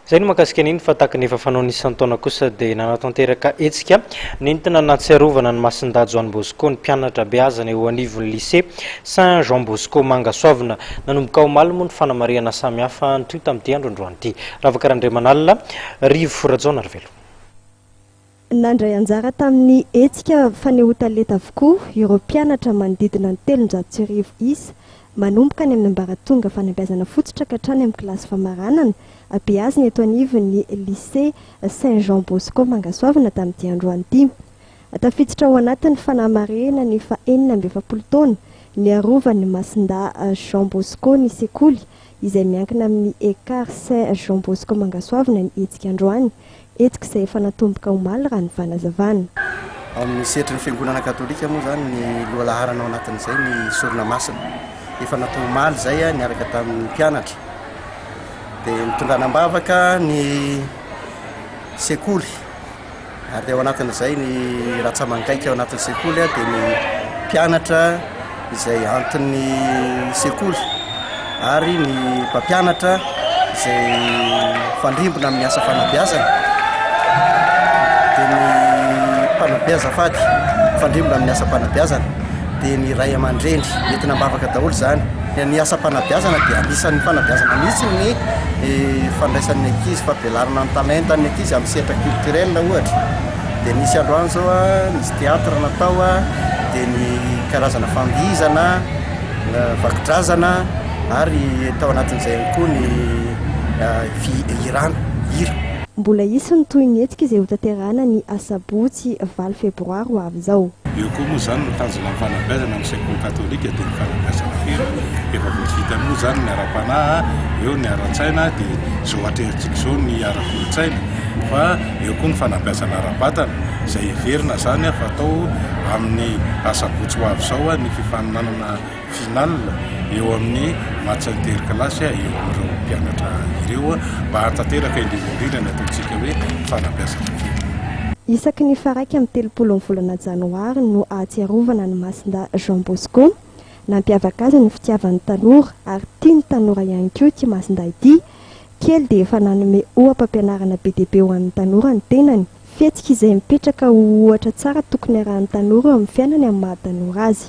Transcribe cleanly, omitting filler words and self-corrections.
Izay no mahakasika an'iny fa tahaka ny efa fanaony isan-taona kosa dia nanatanteraka hetsika nentina nahatsiarovana an'i Masindahy Joany Bosco ny mpianatra beazana eo anivon'ny Lycée Saint Jean Bosco Mangasoavina. Nanomboka omaly moa ny fanamarihana samihafa nitohy tamin'ity andro androany ity. Ravaka Randriamanalina, Rivo Rajaonarivelo. Nandray anjara tamin'ny hetsika fanehoan-talenta avokoa ireo mpianatra manodidina ny 1300 isa, manomboka any amin'ny ambaratonga fanabeazana fototra ka hatrany amin'ny kilasy famaranana, beazina eto anivon'ny Lycée Saint Jean Bosco Mangasoavina tamin'ity androany ity. Tafiditra ao anatin'ny fanamarihana ny faha-46 taona niarovan'i Masindahy Jean Bosco ny sekoly izay miankina amin'ny Ekar Saint Jean Bosco Mangasoavina ny hetsika androany. Hetsika izay efa natomboka omaly raha ny fanazavana. Ao amin'ny sehatry ny Fiangonana Katolika moa izany ny lohalaharana ao anatin'izay ny sorona masina. Efa natao omaly izay niaraka tamin'ny mpianatra. Dia nitondrana am-bavaka ny sekoly. Ary ao anatin'izay ny ratsa-mangaika ao anatin'ny sekoly dia ny mpianatra izay anton'ny sekoly ary ny mpampianatra izay mifandrimbona amin'ny asa fanabeazana dia ny mpanabe azafady mifandrimbona amin'ny asam-panabeazana dia ny ray aman-dreny entina am-bavaka daholo izany. Ny asam-panabeazana dia anisan'ny fanabeazana mihitsy ny fandraisan'ny ankizy, fampivelarana ny talentan'ny ankizy amin'ny sehatra culturel ohatra. Dia nisy androany izao, nisy théâtre natao, dia ny karazana fandihizana, vakodrazana ary tao anatin'izay ihany koa ny fihirana, hira. Mbola hisy ny tohin'ny hetsika izay hotanterahina ny asabotsy valo febroary ho avy izao. Eo koa moa izany ny tanjona amin'ny fanabeazana amin'ny sekoly katolika dia ny fanabeazana feno. Efa voavita moa izany ny ara-panahy, eo ny ara-tsaina dia izao atrehintsika izao ny ara-kolontsaina fa eo koa ny fanabeazana ara-batana izay heverina izany fa atao amin'ny asabotsy ho avy izao ny fifaninanana final eo amin'ny match interclasse eo amin'ireo mpianatra ireo mba hahatanteraka indrindra indrindra ny ataontsika hoe fanabeazana kely. Isaky ny faha-31 ny volana janoary no ahatsiarovana an'i Masindahy Jean Bosco. Nampiavaka azy ny fitiavany tanora ary tia ny tanora ihany koa ity Masindahy ity. Kely dia efa nanome oham-pampianarana be dia be ho an'ny tanora ny tenany. Fihetsika izay mipetraka ho ohatra tsara tokony harahan'ny tanora eo amin'ny fiainany amin'ny maha tanora azy.